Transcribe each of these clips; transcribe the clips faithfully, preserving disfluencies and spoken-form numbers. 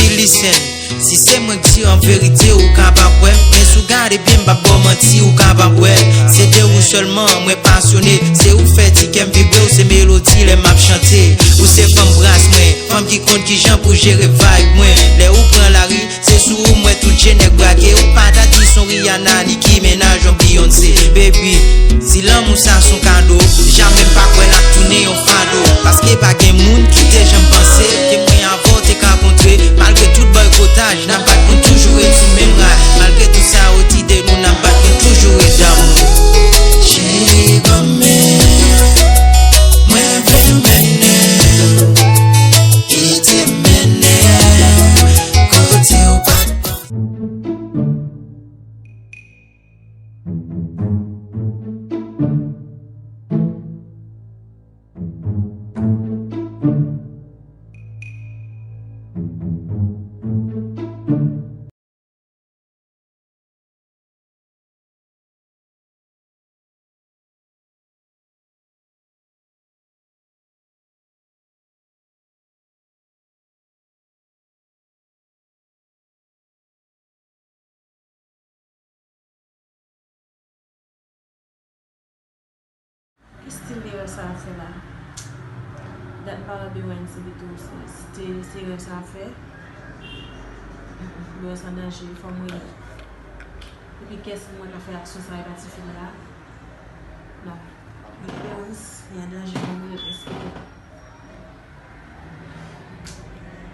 Listen, si se mwen k di an verite, ou ka pa kwè m. Men si w gade byen, m p ap ba w manti, ou ka pa kwè. Se de ou sèlman mwen pasyone. Se ou k fè ti kè m vibre, ou se melodi lè m ap chante. Ou se fanm bras mwen, fanm ki konn kijan pou jere vibe mwen. Lè ou pran lari, se sou ou m wè tout je nèg brake. Ou pa ta di se yon Rihanna, Nicki Minaj, yon Beyoncé. Baby, si lanmou sa se yon kado, jamè m pa kwè l ap tounen yon fado. Paske pa gen moun ki te janm panse ke mwen avè w te ka kontre. Malgre tout bòykotaj, n ap bat, nou toujou ret sou menm ray. Malgre tout sa yo di de nou, n ap bat, nou toujou ret damou. Cheri, ban m men, mwen vle mennen w, kite m mennen w kote w pa t panse. Ki stil erè sa a fè la? Dat m pa wè Beyoncé pito, se, se, se erè sa a fè. Beyoncé an danje, fò m rele. Epi kès mwen nan fè aksyon sa e pa tifi la? Non. Beyoncé an danje, fò m rele, èske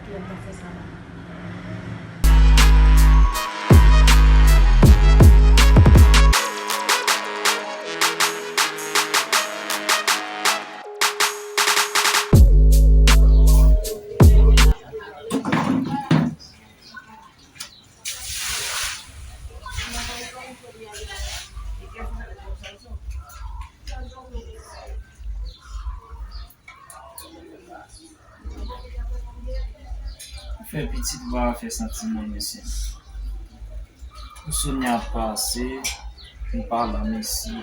Kilè m ta fè sa la? Ou fè pitit ou pa fè santiman, mesye. Pou Sonia pase, m pa la, mesye.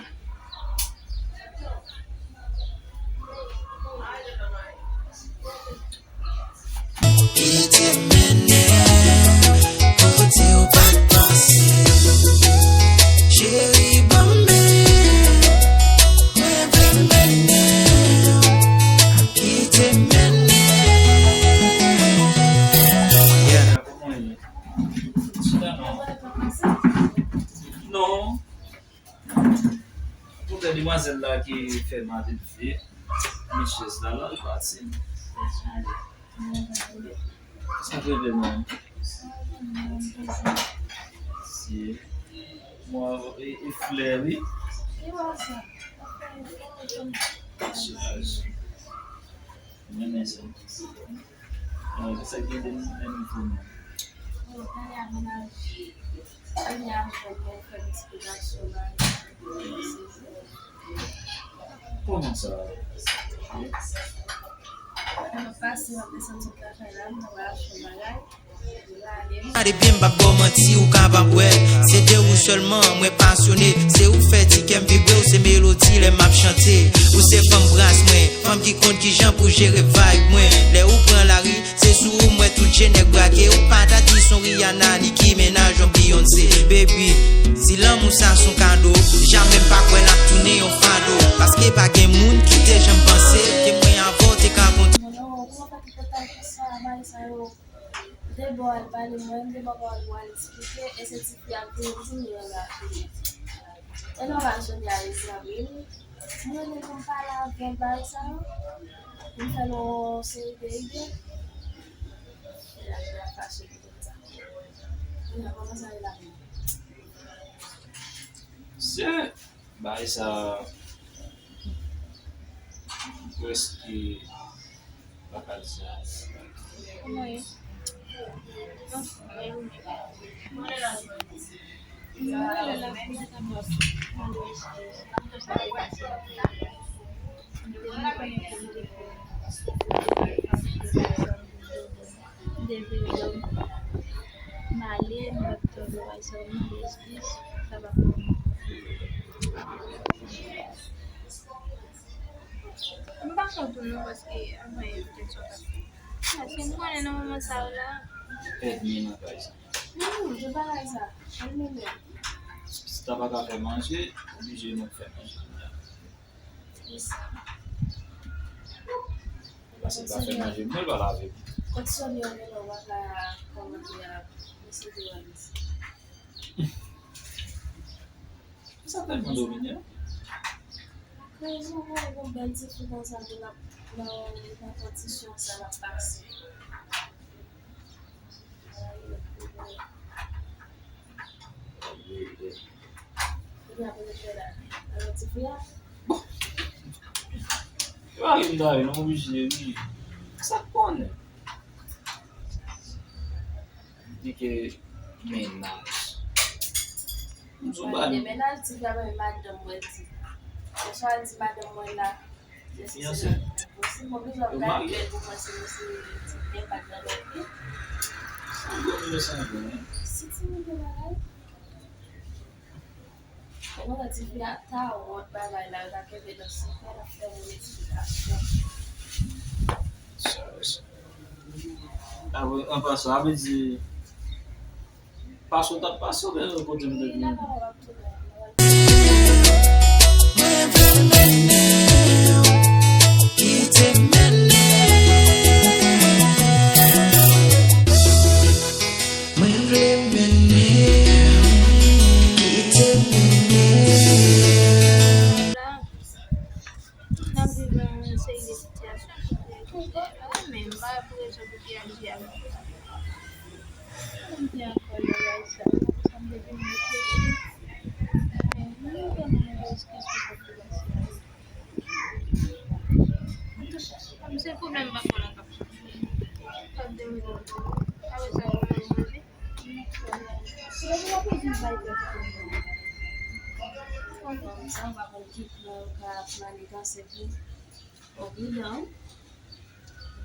Kite m mennen w kote w pa t panse. Cheri, ban m men, mwen vle mennen w. Kite m mennen w. Yeah. Non. Poutèt demwazèl la ki fè m ale leve, men chèz la, la, l pati. Sa fè bèl, non? Si. Mwen, e, e flè, wi. Mwen renmen sa. Bon, sa gen de nouvo non. Bon, Tania menaj, Tania jwenn mwen fè yon ti pwodaksion la. Kòman sa? M ap pase, m ap desann sot lakay la, m ta pral achte yon bagay. Gade byen, m p ap ba w manti, ou ka p ap wè. Se de ou sèlman mwen pasyone. Se ou k fè ti kè m vibre, ou se melodi lè m ap chante. Ou se fanm bras mwen, fanm ki konn kijan pou jere vibe mwen. Lè ou pran lari, se sou ou m wè tout je nèg brake. Ou pa ta di se yon Rihanna, Nicki Minaj, yon Beyoncé. Baby, si lanmou sa se yon kado, jamè m pa kwè l ap tounen yon fado. Paske pa gen moun ki te janm panse ke mwen avè w te ka kontre. Kòman fè pou pòtay konsa, bagay sa yo? M te ba w al pale mwen, m te ba w al, al eksplike, e se tifi a ki di m yo la. E nòmal, Sonia resi a wi. M rele pou m pale avè l bagay sa yo, pou m fè l yon seri de ide. E la, li ap fache pou tout sa. Kounye a, kòman sa ye la menm? Se bagay sa, m prèske pa ka di sa. Kòman ye? Anfen, mwen rele la pou m ta ba w pale. M te veye dòmi. M ale, m pa t tande w, sa, m mande eskiz, sa pa fè. M pa konn tou non, paske anvan yè petèt sa w t ap fè. Paske m konnen nan moman sa yo la, m Pèdi nan kay sa. Non, non, se pa kay sa. An nou menm. Si ta pa ka fè manje, oblije nou fè manje. Yes. Paske l pa fè manje, mwen l pa lave. Kot Sony yo rele w pa ka kòmante a mesye de Walis. Sa tèlman domine. Ke jan w wè yon bèl ti fi konsa ki nan, nan, nan kondisyon sa l ap pase. Bon. Yo ale m dayè, non, oblije, wi. Sa k konnen? Di ke mennaj. M di w bagay. Mennaj, ti fi a pa madanm mwen di. Oswa di madanm mwen la. Fiyanse. Yo marye. Sanble, sanble, hein. Mwen wè ti fi a ta wont bagay la, yo ta kenbe nan sekrè, l ap fè moun eksplikasyon. Sa, sa. Apre, an pasan, sa vle di, pase w t ap pase oubyen kote m te vin? Mwen vle mennen w, kite m mennen w. N ap viv yon seri de sitiyasyon ki fè ke, men m pa wè pou rezon pou ki aji a. Konbyen ankò lè w al sa? Sa m te vin reflechi. Men, mwen menm, mwen gen eskiz pou sa ki pase a. Antouka, kòm se pwoblèm pa fò la k ap soufri, pa deregle. Apre sa, yo manje. Kòm sa, ou pa konn ki plan ou ka maniganse pou ou bilan, ou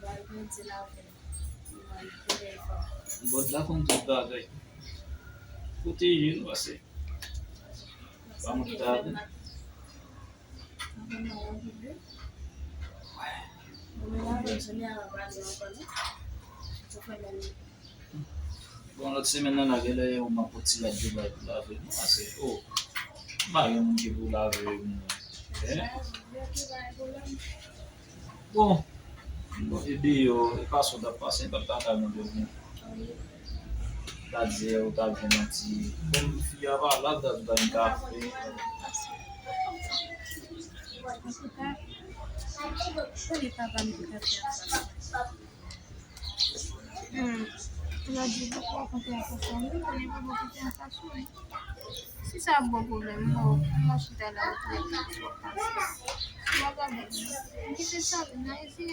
pral grandi lavi w. Ou pral bèl fanm. Gòd la konn tout bagay. Pwoteje nou, pase pa mwen ki ta avè nou. Bon, lòt semèn nan la, genlè ou m ap pran ti rad yo bay pou lave. Mwen pase, oh, m pa gen moun ki pou lave mwen. Hein? Bon, bon, e deyò, e fason w t ap pase, m pa t ka mande w. Ta di ou ta gen yon ti, bon, fi a pa la, ta di w ta gen kafe. Antouka, konnen papa m te kafe ansanm. Hmm. Ou la di, ou poko rankontre ak fanmi, ou konnen poko rankontre ak fanmi. Si sa ap bon pwoblèm, bon, mwen chita la, ou trè pase. Ou ap gade. M kite sa, vin nan Ayiti,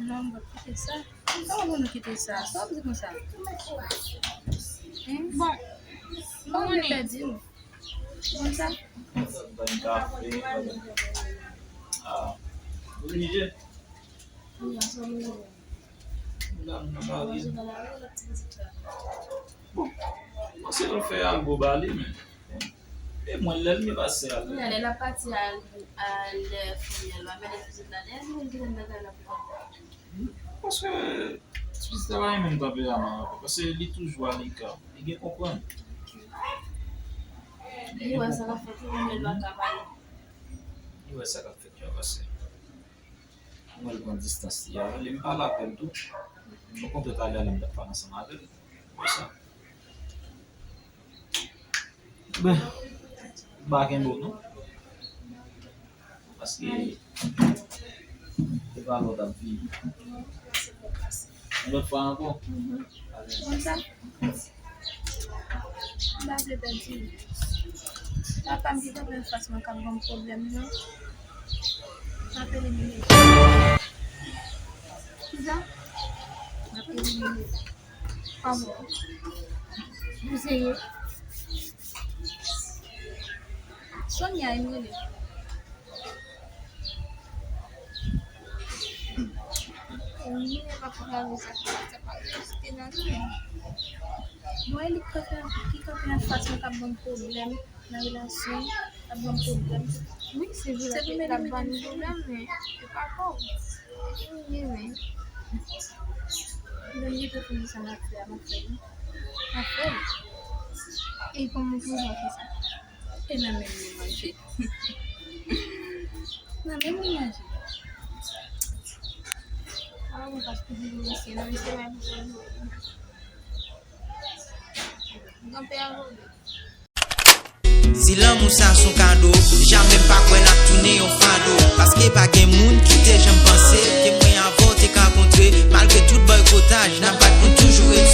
non, m p ap kite sa. Sa w konn kite sa? Sa w di konsa? Hein? Bon, ou konnen. Pèdi w. Konn sa? Ah, oblije. Bon, mwen se nou fè algo ba li, men e mwen lè l gen pase a. Kounye a, lè l ap pati al, al, fè l, l ap mennen pitit la, lè l vin kite m nan kay la pou kòb. Paske ti pitit la pa renmen m tanperaman an, paske li toujou aleka. Li gen konprann. Li wè sa k ap fèt, li menm li pa ka pale. Li wè sa k ap fèt yo, paske mwen l pran distans li avè li, m pale avè l tou. Okontrè, talè a la m t ap pale ansanm avè l. Konsa. Ben, m pa kenbe w non. Paske se pa lè w t ap viv. Yon lòt fwa ankò. Konn sa? M pa vle pèdi w. Papa m ki kanpe anfas mwen k ap ban m pwoblèm nan. M ap elimine l. Kisa? M ap elimine l. Pa bon. Ou serye? Sonia, e m rele. Wi, e pa pou lave sa, sa pa egziste nan nou. Bon, e li ki kanpe, ki kanpe anfas mwen k ap ban m pwoblèm nan relasyon, k ap ban m pwoblèm. Wi, se vre, l ap ban nou pwoblèm, men se pa fòt. Wi, men. Lè m gentan fini sa m ap fè a, m ap fè l. M ap fè l. E kòman pou w fè sa? E nan menm li manje. Nan menm li manje. A, mwen pa sou di mesye, non, mesye pa pou mwen. Mwen pè a vole. Si lanmou sa s on kado, jamè m pa kwè n ap tounen yon fado. Paske pa gen moun ki te janm panse ke mwen avè w te ka kontre. Malgre tout bòykotaj, n ap bat, nou toujou rete.